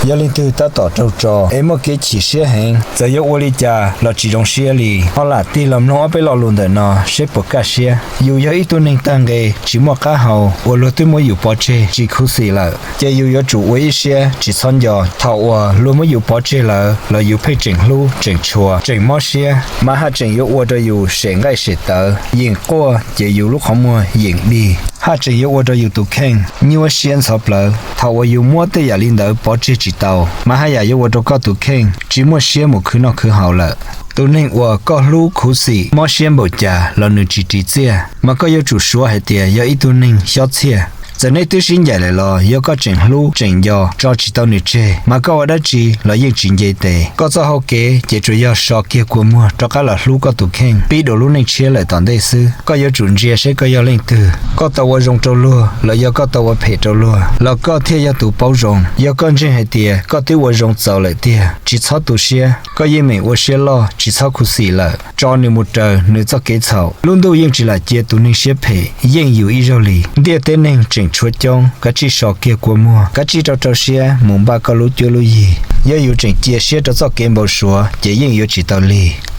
Yog leej twg tab tom raug tso es muaj kev chim siab heev, txawm yuav ua li cas los tsis zoo siab li. Ho lam tig los mloog ob peb lo lus ntawm no seb puas kaj siab. Yus yog ib tug neeg tag nqe tsis muaj qab hau uas luag twb muab yus pov tseg tsis khuv xim lawm, ces yus yuav tsum ua ib siab tsis txhob nco. Thaum uas luag muab yus pov tseg lawm los yus pheej tseem hlub, tseem tshua, tseem mob siab, mas haj tseem yuav ua rau yus sem nqaij sem tawv, yeem quaj ces yus lub qhov muag yeem dig, haj tseem yuav ua rau yus tus kheej nyuaj siab ntxhov plawv. Thaum uas yus muab tej yam li ntawd pov tseg tsis tau, mas haj yam yuav ua rau koj tus kheej tsis muaj siab mus khwv noj khwv haus lawm. Tus neeg uas koj hlub khuv xim mob siab npaum cas los nws tsis ris txiaj, mas koj yuav tsum suav hais tias yog ib tug neeg xyob txhiaj. Txawm nej twb sib ncaim lawm los yog koj tseem hlub tseem nco, tso tsis tau nws tseg, mas koj ua dab tsi los yeej tsis nce tes. Koj txoj hau kev ces tsuas yog so kiag kua muag rov qab los hlub koj tus kheej, pib dua lub neej tshiab lawm tom ntej xwb. Koj yuav tsum ntsia seb koj yog leej twg, koj tau ua zoo rau luag los yog koj tau ua phem rau luag, los koj thiaj yog tus paub zoo. Yog koj ntseeg hais tias koj twb ua zoo txaus lawm tiag, tsis txhob tu siab, koj yeej meem ua siab loj tsis txhob khuv xim lawm, tso nws mus raws nws txoj kev txhaum. Lub ntuj yeej tsis lam cia tus neeg siab phem yeej yus ib zaug li. Ntiaj teb neeg tseem tshuav coob, kav tsij so kiag kua muag, kav tsij rau rau siab mus npaj koj lub cuab lub yig. Yog yus tseem cia siab rau txoj kev npau suav ces yeej yuav tsis tau lig.